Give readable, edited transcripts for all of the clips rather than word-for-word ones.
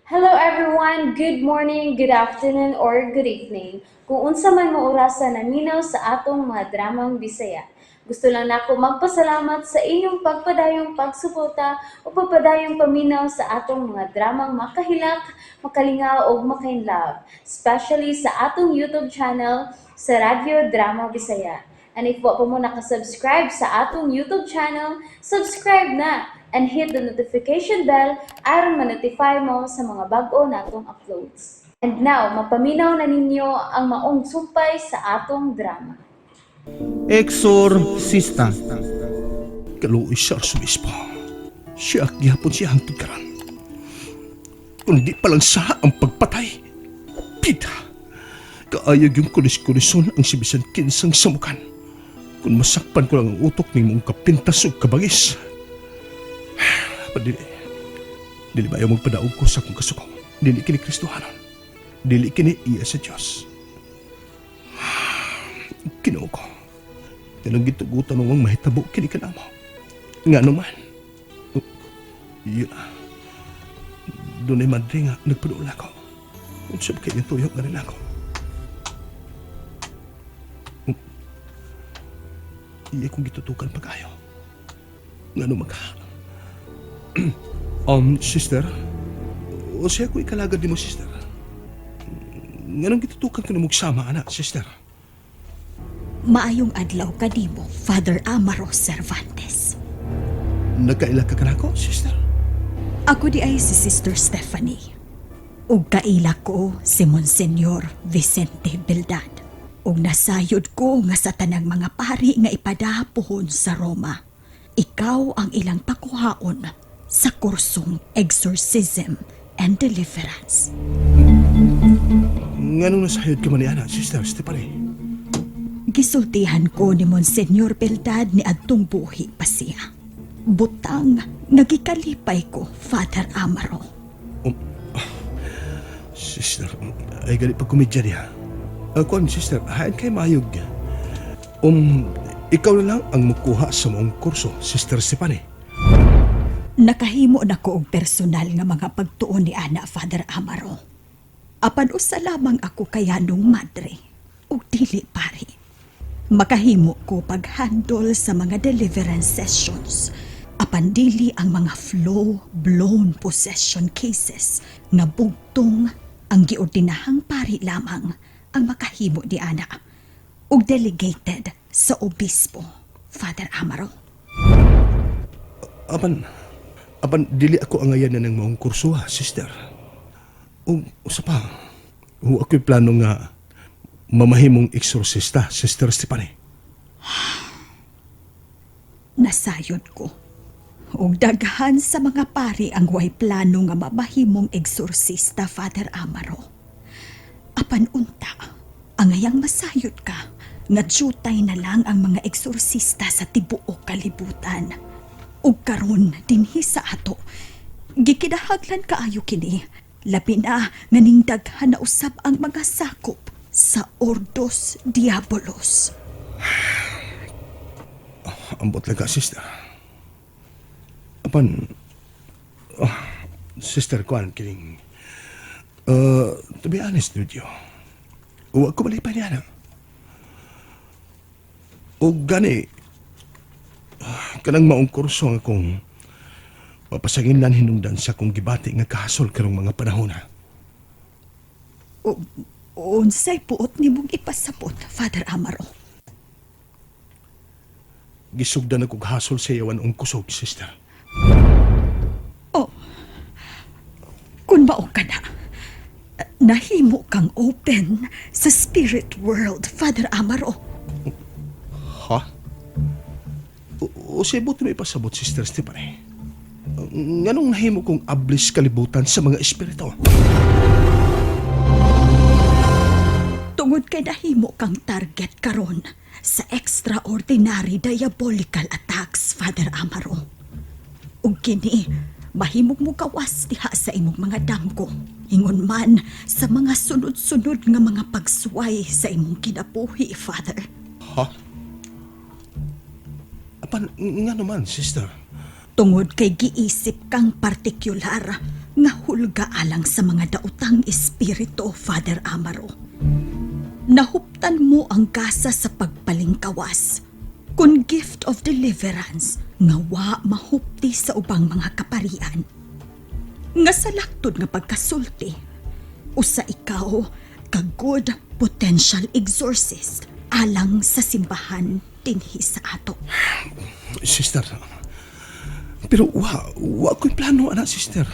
Hello everyone! Good morning, good afternoon, or good evening. Kung unsa man mo orasa naminaw sa atong mga dramang Bisaya. Gusto lang nako magpasalamat sa inyong pagpadayong pagsuporta o pagpadayong paminaw sa atong mga dramang makahilak, makalingaw ug makainlove, especially sa atong YouTube channel sa Radyo Drama Bisaya. And if wa pa mo nakasubscribe sa atong YouTube channel, subscribe na and hit the notification bell aron ma-notify mo sa mga bag-o natong uploads. And now, mapaminaw na ninyo ang maong sumpay sa atong drama. Exorcista. Kaluoy sa Arsobispo. Siya gihapon siya hangtod karon. Kundi pa lang sa ang pagpatay. Pita. Kaayag yung kulis-kulison ang sibisan kinsang samukan. Kung masakpan ko lang ang utok ni mong kapintas ug kabangis. Padili. Dili ba ayaw magpadaog ko sa akong kasuko? Dili kini Kristohanon. Dili kini iya sa Diyos. Kinoo ko. Kanang gitugutan mo ang mahitabo kini kanamo. Nga naman. Oh, iya. Dunay madre nga nagpaduol ako. Unsa ba kay tuyok na rin ako? Oh, iya kong gitutukan pag-ayo. Nga naman ka. Sister? O siya ko ikalagad ni mo, sister? Nganong gitutukan ka na sama, anak, sister? Maayong adlaw kanimo, Father Amaro Cervantes. Nagkaila ka kanako, sister? Ako di ay si Sister Stephanie. Ug kaila ko si Monsignor Vicente Beldad. Ug nasayod ko nga sa tanang mga pari nga ipadapuhon sa Roma. Ikaw ang ilang pakuhaon sa kursong Exorcism and Deliverance. Nganong nasayod ka man ni ana, Sister Stephanie? Gisultihan ko ni Monsignor Beldad ni adtong buhi pa siya. Butang nagikalipay ko, Father Amaro. Sister, ay gali pag komedya niya. Kuan, sister, hain kay mayog. Ikaw na lang ang mukuha sa mong kurso, Sister Stephanie. Nakahimo na ko og personal nga mga pagtuon ni Ana, Father Amaro. Apan usa lamang ako kayanong madre ug dili pari. Makahimo ko pag-handle sa mga deliverance sessions. Apan dili ang mga full-blown possession cases nga bugtong ang giordinahang pari lamang ang makahimo ni ana ug delegated sa obispo, Father Amaro. Apan dili ako angayan na ng maong kurso, ha, sister. O, usa pa, wa ako'y plano nga mamahimong eksorsista, Sister Stephanie. Nasayod ko. Ug daghan sa mga pari ang way plano nga mamahimong eksorsista, Father Amaro. Apan unta, angayang masayod ka nga jutay na lang ang mga eksorsista sa tibuok kalibutan. Ug karon dinhi sa ato, gikinahanglan kaayo kini, labi na nga ning daghan na usab ang mga sakop sa Ordos Diabolos. Ambot lang ka, sister. Apan, oh, sister, kuan, kining, to be honest with you, wa ko malipay niya na. O gani, kanang maong kurso nga kung mapasanginlan hinungdan sa kong gibati nga kahasol karong mga panahon na. Unsay puot nimong ipasabot, Father Amaro? Gisugdan ako hasol sa iyawan ang kusog, sister. Oh, kung mao ka na, nahimo kang open sa spirit world, Father Amaro. Ha? O sa buot mo ipasabot, Sister Stephanie? Nganong nahimo kong ablis kalibutan sa mga espiritu? Tungod kay nahimo kang target karon sa extraordinary diabolical attacks, Father Amaro. Ug kini, mahimong mugawas diha sa imong mga damgo. Ingon man sa mga sunod-sunod nga mga pagsuway sa imong kinabuhi, Father. Ha? Apan, nga naman, sister? Tungod kay giisip kang partikular. Nga hulga alang sa mga daotang espiritu, Father Amaro. Nahuptan mo ang gasa sa pagpalingkawas. Kun gift of deliverance nga wa mahupti sa ubang mga kaparian. Nga sa laktod nga pagkasulti, usa ikaw ka good potential exorcist alang sa simbahan dinhi sa ato. Sister, pero wa ko'y plano, ana, sister.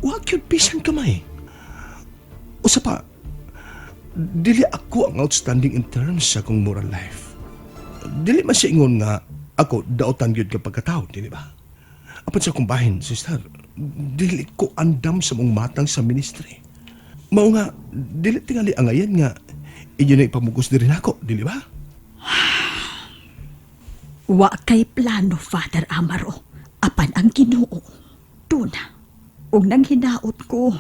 Wa ko'y bisan kamay. Usa pa, dili ako ang outstanding in terms sa akong moral life. Dili man siya ingon nga ako daotan gyud ka pagkatao, dili ba? Apan sa akong bahin, sister, dili ko andam sa mong matang sa ministry. Mao nga, dili tingali angayan nga inyo na ipamugos diri nako, dili ba? Wa kay plano, Father Amaro, apan ang Ginoo. Duna. Ug nang hinaot ko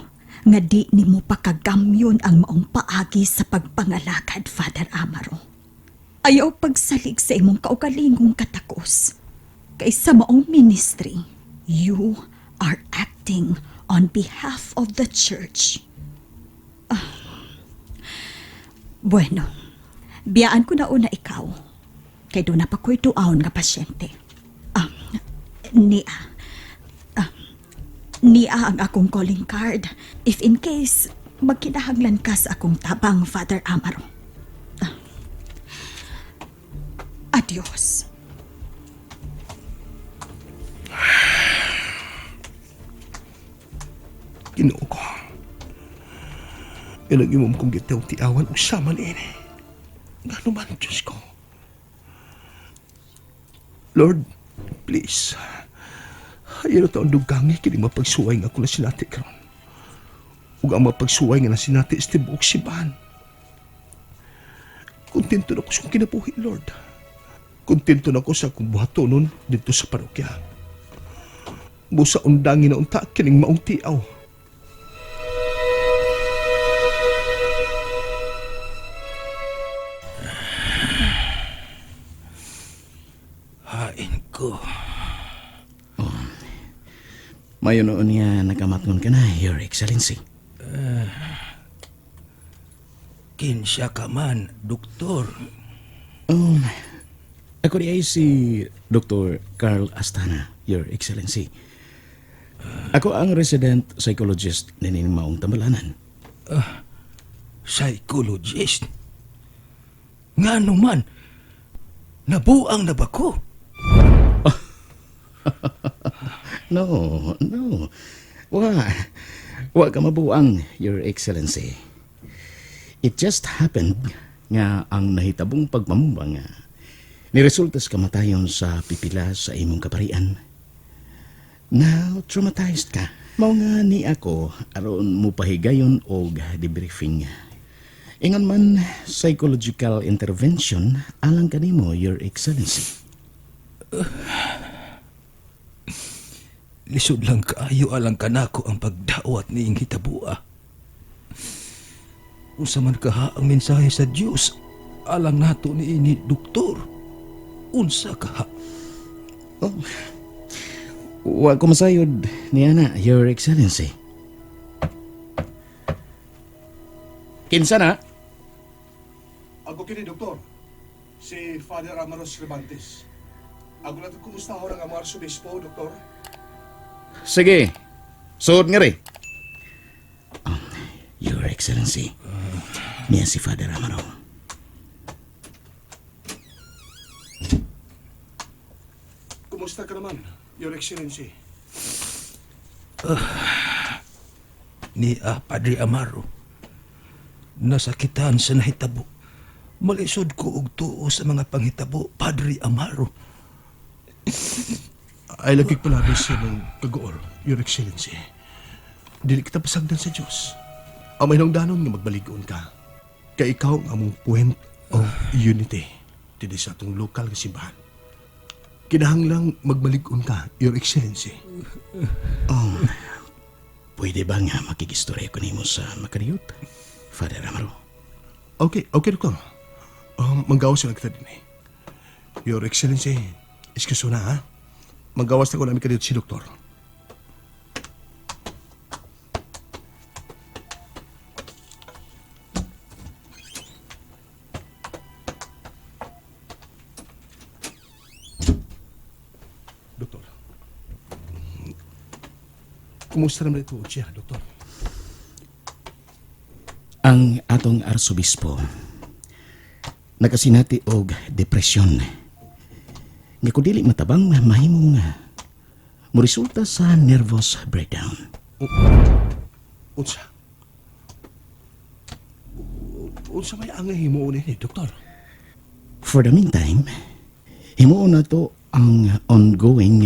nga di nimo pakagamyon ang maong paagi sa pagpangalakad, Father Amaro. Ayaw pagsalig sa imong kaugalingong katakos. Kay sa maong ministry, you are acting on behalf of the church. Ah. Bueno, biyaan ko na una ikaw. Kay doon na pa ko'y tuaon nga pasyente. Ah, niya. Ah, niya ang akong calling card. If in case, magkinahanglan ka sa akong tabang, Father Amaro. Ah. Adios. Ginoo ko. Ilang imong kong gitaw tiawan og sama niini. Ngano man, Diyos ko. Lord, please. Ayaw na taong dugangi kini mapagsuway nga ako na sinati karon. Ug ang mapagsuway nga nasinati sa tibuok simbahan. Kontento na ko sa akong kinabuhi, Lord. Kontento na ko sa akong buhatonon dito sa parokya. Busa undangin na unta kining maong tiaw. Hain ko. Mayo noon niya nakamatngon ka na, Your Excellency. Kinsya ka man, doktor. Ako di ay si Dr. Carl Astana, Your Excellency. Ako ang resident psychologist nining maong tambalanan. Psychologist. Nga man, nabuang na ba ko? No, no. Wa, wa ka mabuang, Your Excellency. It just happened nga ang nahitabong pagpamumbang nga niresulta sa kamatayon sa pipila sa imong kaparian. Now, traumatized ka. Mao nga ni ako aron mo pahigayon og debriefing. Ingon man psychological intervention alang kanimo, Your Excellency. Lisod lang kaayo alang kanako ang pagdawat niing hitabua. Unsa man kaha ang mensahe sa Dios alang nato niini doktor. Unsa kaha? Oh. Wa ko masayod niya na, Your Excellency. Kinsa na? Ako kini, Doktor. Si Father Amaro Cervantes. Ako na kumusta ho ng among arsobispo, Doktor? Sige. Suod nga rin. Your Excellency, niya si Father Amaro. Kumusta ka naman, Your Excellency? Ni Padre Amaro. Nasakitan sa nahitabo. Malisod ko og tuo sa mga panghitabo, Padre Amaro. Ay lagi palabi sa mong kagool, Your Excellency. Dili kita pasagdan sa Diyos. Ang may danon nga magbaligon ka. Kay ikaw ang among point of unity dili sa atong lokal nga simbahan. Kinahanglang magbalig-on ka, Your Excellency. Oh, pwede ba nga makikistorya ko nimo sa makariyot, Father Amaro? Okay, okay, Doktor. Manggawas na kita din eh. Your Excellency, excuse na ha. Manggawas na ko namin kadiyot si Doktor. Kumusta naman ito siya, Doktor? Ang atong arsobispo nakasinati og depresyon. Nga kung dili matabang mahimong moresulta sa nervous breakdown. Unsa? Unsa may ang himuon ni Doktor? For the meantime, himuon na to ang ongoing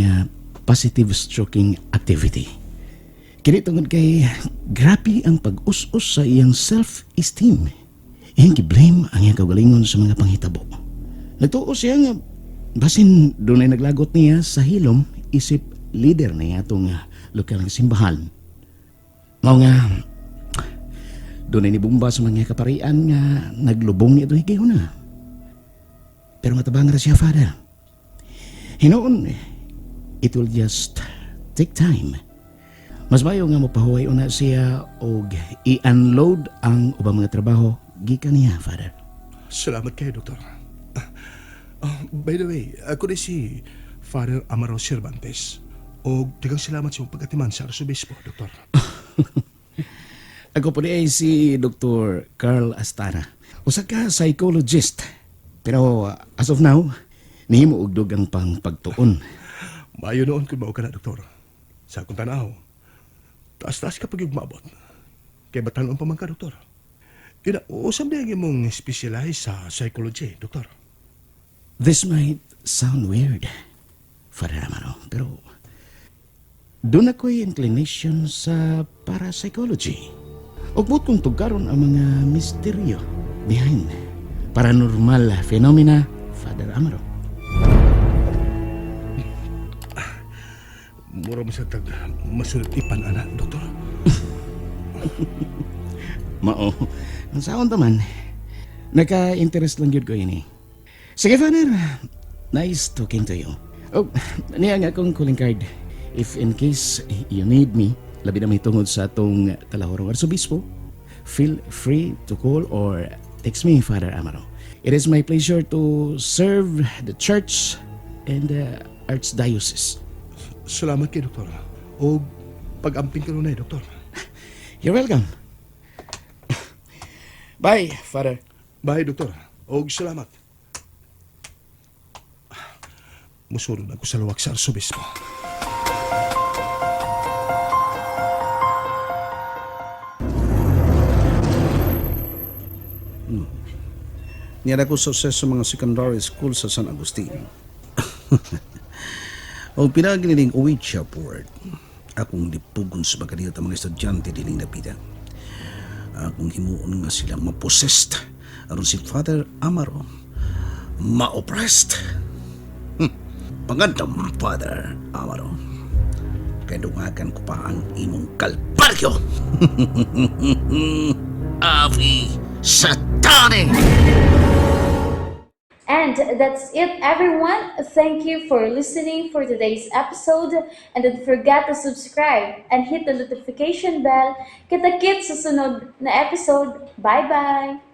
positive stroking activity. Kini tungod kay grabe ang pag-us-us sa iyang self-esteem. Iyang gi-blame ang iyang kaugalingon sa mga panghitabo. Nagtuo siya nga basin dunay naglagot niya sa hilom isip leader niya atong lokal nga simbahan. Mao nga dunay nibumba sa mga kaparian nga naglubong niya itong higayuna. Pero matabang ra siya, Father. Hinuon, it will just take time. Mas mayo nga mopahuway una siya og i-unload ang ubang mga trabaho gikan niya, Father. Salamat kayo, Doktor. By the way, ako ni si Father Amaro Cervantes. O daghang salamat sa iyong pag-atiman sa Arsobispo, Doktor. Ako po diay si Dr. Carl Astana. Usa ka psychologist. Pero as of now, nihimo og dugang pang pagtuon. Maayo noon kung mao ka na, Doktor. Sa akong tanaw, taas-taas ka pag maabot. Kay batan-on pa man ka, Doktor. Ina, usam na ang imong specialize sa psychology, Doktor. This might sound weird, Father Amaro, pero duna ko'y inclination sa parapsychology. Ug buot kong tugaron ang mga misteryo behind paranormal phenomena, Father Amaro. Mura mo sa tag masunod ipan, ana, Doktor. Mao. Ang saon ta man, naka-interest lang gyud ko ini. Sige, Father. Nice talking to you. Oh, niya nga akong calling card. If in case you need me, labi na may tungod sa atong talahorong arsobispo, feel free to call or text me, Father Amaro. It is my pleasure to serve the church and the archdiocese. Salamat kay Doktor. O pag-amping ka nun, Doktor. You're welcome. Bye, Father. Bye, Doktor. Og salamat. Musulod ako sa luwak sa Arsobispo. Niya ko success sa mga secondary school sa San Agustin. Og pinaagi nining Ouija board, akong lipugon sa maganito ang mga estudyante dining napita. Akong himuon nga sila ma-possessed aron si Father Amaro ma-oppressed. Pangandam, Father Amaro. Kay dungagan ko pa ang imong kalbaryo. Ave Satani! And that's it, everyone. Thank you for listening for today's episode. And don't forget to subscribe and hit the notification bell. Kita-kits sa sunod na episode. Bye-bye!